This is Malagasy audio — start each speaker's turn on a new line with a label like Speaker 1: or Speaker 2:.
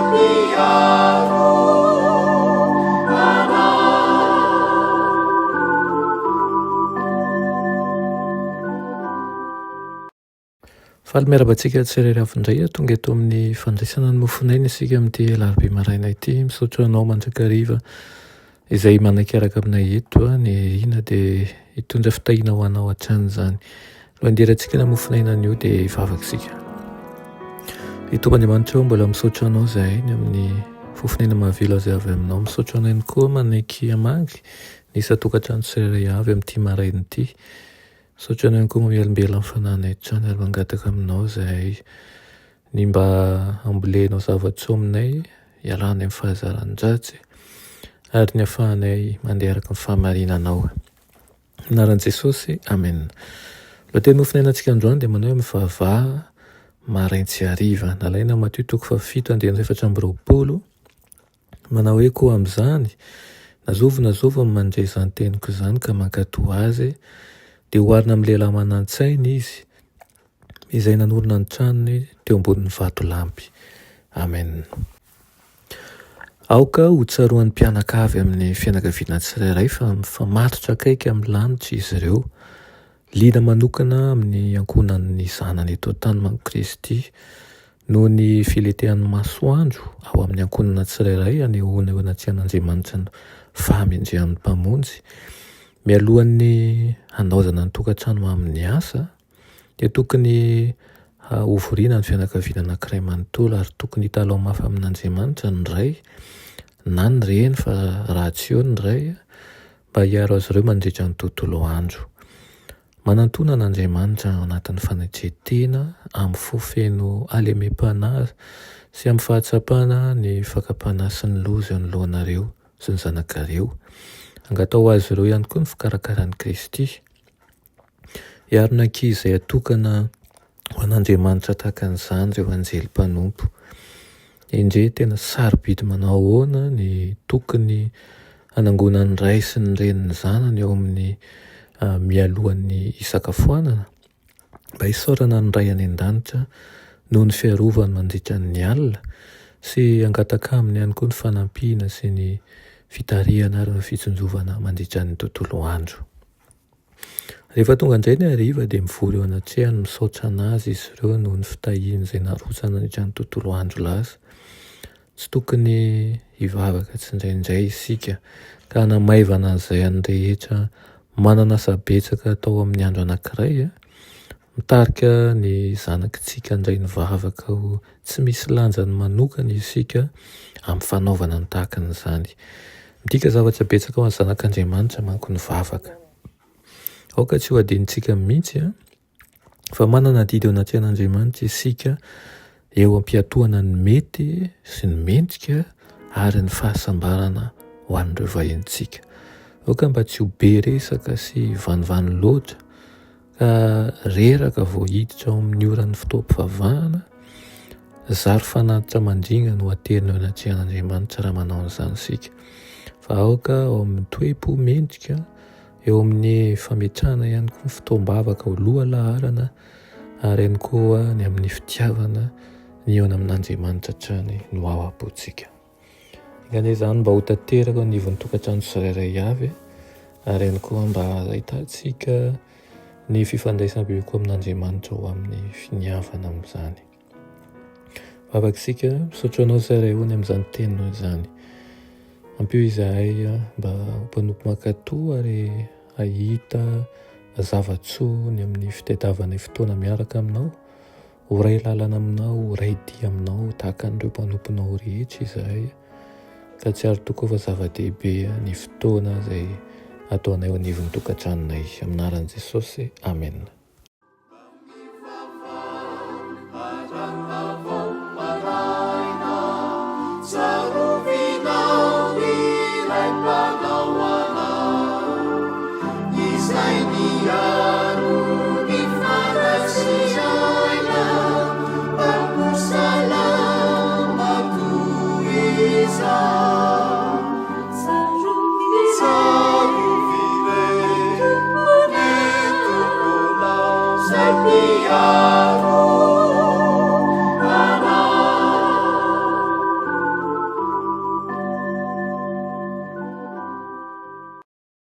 Speaker 1: Mpiaro anay.
Speaker 2: Faly miarahaba antsika tsirairay avy indray aho tonga eto amin'ny fandraisana ny mofonaina isika amin'ity alarobia maraina ity. Misaotra anao mandrakariva izay manaiky araka aminay eto ny irina dia hitondra fitahiana ho anao hatrany izany. Alohan'ny hidirantsika ny mofonaina anio dia hivavaka isika. Ry Tompo Andriamanitra ô, mbola misaotra anao izahay ny amin'ny fofonaina mahavelo izay avy aminao. Misaotra anao ihany koa manaiky hamangy ny isan-tokantrano tsirairay avy amin'ity maraina ity. Misaotra anao ihany koa mamelombelona ny fanahinay hatrany ary mangataka aminao izahay ny mba hambolenao zava-tsoa aminay, hialanay amin'ny fahazaran-dratsy ary ny hafahanay mandeha araka ny fahamarinanao. Amin'ny anaran'i Jesosy, Amen. Lohateny nofinainantsika androany dia manao hoe mivavaha marain-tsy hariva. Nalaina Matio toko fahafito andininy 24. Manao hoe, Koa amin'izany, na zovy na zovy no mandre izany teniko izany ka mankatò azy, dia oharina amin'ny lehilahy manan-tsaina izy, izay nanorina ny tranony teo ambonin'ny vatolampy. Amen. Aoka ho tsaroan'ny mpianakavy amin'ny fianakaviana tsirairay fa mifamatotra akaiky amin'ny lanitra izy ireo. Liana manokana amin'ny ankohonan'ny zanany eto an-tany manko Kristy. Noho ny filentehan'ny masoandro ao amin'ny ankohonana tsirairay anehoana eo anatrehan'Andriamanitra ny fahamendrehan'ny Mpamonjy, mialohan'ny hanaozana ny tokantrano amin'ny asa, dia tokony hovoriana ny fianakaviana anankiray manontolo ary tokony hitalaho mafy amin'Andriamanitra ny ray na ny reny fa raha tsy eo ny ray mba hiaro azy ireo mandritra ny tontolo andro. Manantona an'Andriamanitra ao anatin'ny fanetren-tena, amin'ny fo feno halemem-panahy sy amin'ny fahatsapana ny fakam-panahy sy ny loza eo anoloanareo sy ny zanakareo. Angataho ho azy ireo ihany koa ny fikarakaran'i Kristy. Hiaro ny ankizy izay atokana ho an'Andriamanitra tahaka an'izany ireo anjely mpanompo. Endrey tena sarobidy manao ahoana ny tokony hanangonan'ny ray sy ny reny ny zanany eo amin'ny mialohan'ny hisakafoanana, mba hisaorana ny Ray any An-danitra noho ny fiarovany mandritra ny alina, sy hangataka Aminy ihany koa ny fanampiana sy ny fitarihana ary ny fitsinjovana mandritra ny tontolo andro. Rehefa tonga indray ny hariva dia mivory eo anatrehany misaotra an'azy izy ireo noho ny fitahiany izay narotsany nandritra ny tontolo andro lasa. Tsy tokony hivavaka tsindraindray isika ka hanamaivana an'izay an'ny rehetra manana asa betsaka atao amin'ny andro anankiray. Mitarika ny zanakitsika handray ny vavaka ho tsy misy lanjany manokana isika amin'ny fanaovana ny tahaka an'izany. Midika zavatra betsaka ho an'ny zanak'Andriamanitra manko ny vavaka. Aoka tsy ho adinontsika mihitsy fa manana adidy eo anatrehan'Andriamanitra isika eo am-piatohana ny mety sy ny mendrika ary ny fahasambarana ho an'ireo vahinintsika. Aoka mba tsy ho be resaka sy vanivany loatra ka reraka vao hiditra ao amin'ny oran'ny fotoam-pivavahana. Zary fanatitra mandringa no aterina eo anatrehan'Andriamanitra raha manao an'izany isika. Fa aoka ao amin'ny toe-po mendrika Eo amin'ny fametrahana ihany koa ny fotoam-bavaka ho lohalaharana ary ihany koa ny amin'ny fitiavana ny hihaona amin'Andriamanitra hatrany no ao am-pontsika. Enga anie izany mba ho tanteraka eo anivon'ny tokantrano tsirairay avy ary ihany koa mba hahitantsika ny fifandraisana bebe kokoa amin'Andriamanitra ho amin'ny finiavana amin'izany. Vavaka isika, misaotra anao Zay Ray o ny amin'izany teninao izany. Ampio izahay mba ho mpanompo mankatò ary hahita zava-tsoa ny amin'ny fitadiavanay fotoana miaraka aminao, ho ray lalana aminao, ho ray dia aminao tahaka an'ireo mpanomponao rehetra izahay. Ka tsiaro tokoa fa zava-dehibe ny fotoana izay ataonay eo anivon'ny tokantranonay. Amin'ny anaran'i Jesosy, Amena.